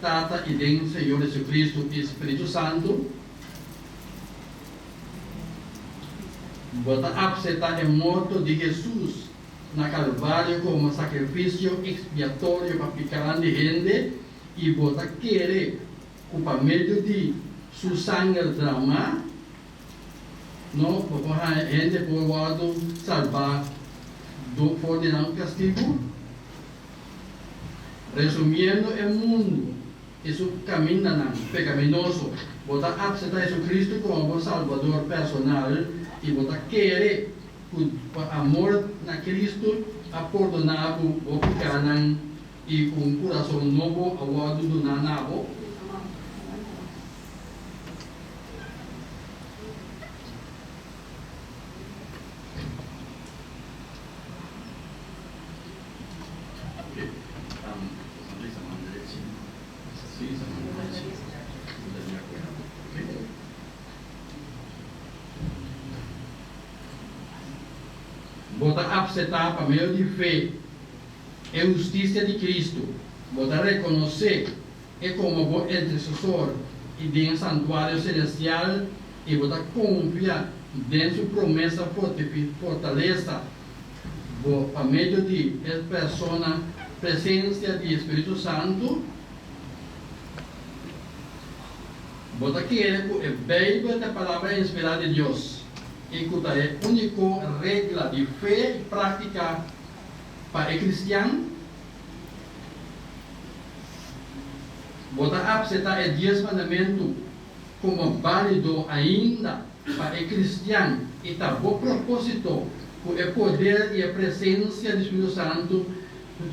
Tata i den Señor Jesucristo i Spiritu Santu? Bo ta apseptá e morto di Hesus na Kalvario komo sakrifisio ekspiatorio pa pikanan di hende i bo ta kere ku pa medio di Su sanger dramá no bo por haña hende por wòrdu salbá for di nan kastigu? Resumiendo e mundu i su kamindanan pekaminoso, bo ta apseptá Jesucristo komo bo Salbador personal i bo ta kere ku pa amor na Cristo a pordoná bo bo pikánan i ku un kurason nobo a wòrdu duná na bo? Bo ta apseptá pa medio di fe e hustisia di Kristu, bo ta rekonosé e komo bo Intersesor i den e santuario selestial i bo ta konfia den su promesa fortalesa bo pa medio di e persona presensia di e Spiritu Santu? Bo ta kere ku e Beibel ta e Palabra inspirá di Dios i ku ta e úniko regla di fe i práktika pa e kristian? Bo ta apseptá e Dies Mandamentu komo bálido ainda pa e kristian i ta bo propósito ku e poder i e presensia di Spiritu Santu,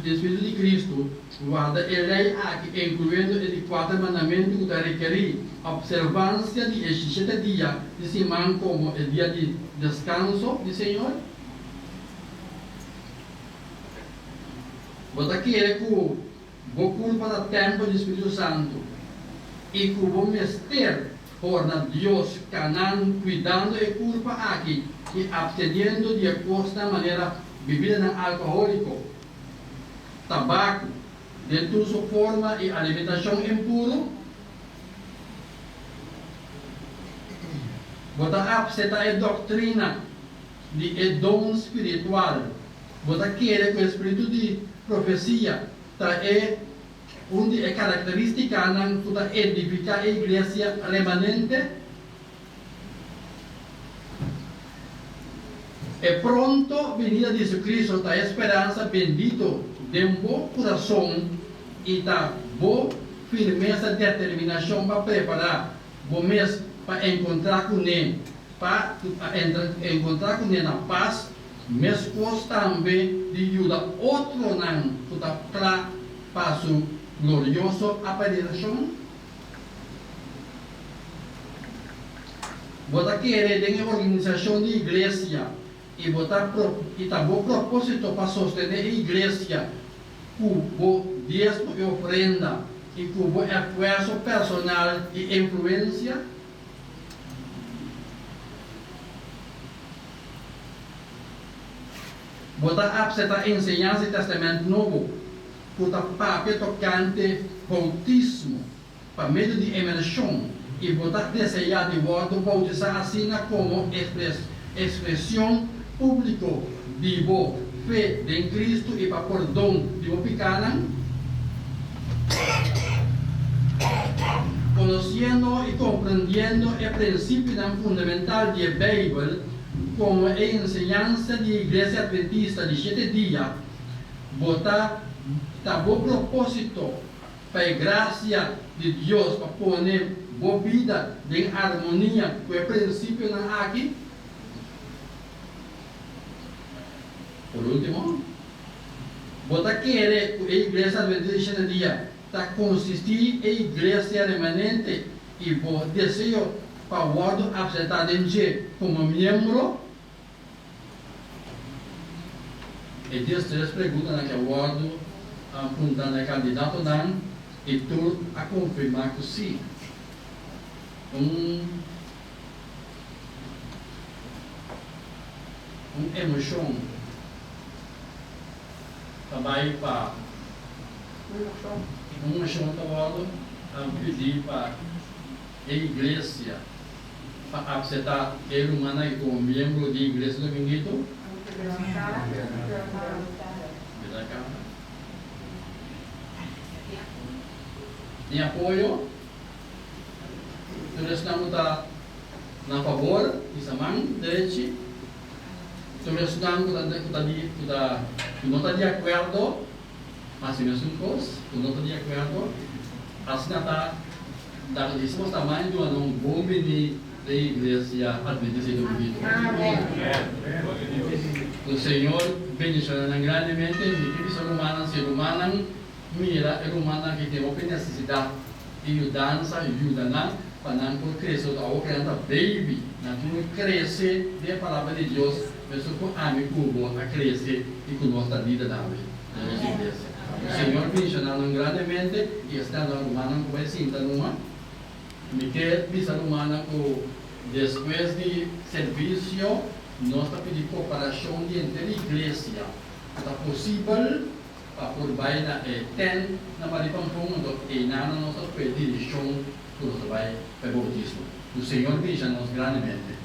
di Spiritu di Kristu, warda e lei aki, inkluyendo e di kuater mandamentu ku ta rekerí opservansia di e shishete dia di siman komo e dia di deskanso di Señor? Bo ta kere ku bo kurpa ta tèmpel di Spiritu Santu i ku bo mester horna Dios kanan kuidando e kurpa aki i apsteniendo di e kosnan manera bibidanan alkohóliko, tabaku den tur su forma i alimentashon impuru? Bo ta apseptá e doktrina di e don spiritual? Bo ta kere ku e spiritu di profesia ta e un di e karakterístikanan ku ta edifiká e iglesia remanente? E pronto binida di Jesucristo ta e speransa bendito den bo kurason i ta bo firmesa determinashon pa prepará bo mes pa enkontrá kuné pa enkontrá kuné na pas Meskos tambe di yuda otronan ku ta kla pa su glorioso aparishon. Bo ta kere den e organisashon di iglesia i bo ta i ta bo propósito pa sostené e iglesia ku bo diesmo i ofrenda i ku bo esfuerso personal i influensia? Bo ta apseptá enseñansa di Tèstamènt Nobo ku ta papia tokante boutismo pa medio di emershon i bo ta deseá di wòrdu boutisá asina komo ekspreshon públiko di bo fe den Kristu i pa pordon di bo pikánan? Konosiendo i komprendiendo e prinsipionan fundamental di e Beibel komo e enseñansa di e Iglesia Adventista di Shete Dia, bo ta ta bo propósito pa e grasia di Dios pa pone bo bida den armonia ku e prinsipionan aki? Por último, bo ta kere ku e Iglesia Adventista di Shete Dia ta konsistí e iglesia remanente i bo deseo pa wòrdu apseptá den dje komo miembro? E diestres preguntanan ke a wòrdu punta na e kandidatonan i tur a konfirmá ku sí. Un un emoshon ta bai pa. Un emoshon. Un moshon ta wòrdu pidí pa e iglesia pa apseptá e rumannan aki komo miembro di Iglesia Dominguito. Tin apoyo? Tur esnan ku ta na fabor hisa man derechi. Tur esnan ku ta ku no ta di akuerdo. Hasi mesun kos ku no ta di akuerdo, asina ta da disposto ta mai duna nan un bon bini den Iglesia Adventista di Dominguito. Ku Señor bendiciona nan grandemente. Mi ke bisa rumannan, si rumannan mira e rumannan ki tin hopi nesesidat di yudansa, yuda nan pa nan por krese. Oto awor ku nan ta baby, nan tin ku krese den e Palabra di Dios mesun ku ami ku bo a krese i ku nos ta lider awe den nos iglesia. Ku Señor bendiciona nan grandemente i esnan nan rumannan ku bai sinta numa. Mi ke bisa rumannan ku despues di servisio nos ta pidi koperashon di henter iglesia ku ta posibel pa por bai na e tent na Maripampon anto einan nos ta skohe dirishon ku nos ta bai pa e boutismo. Ku Señor bendiciona nos grandemente.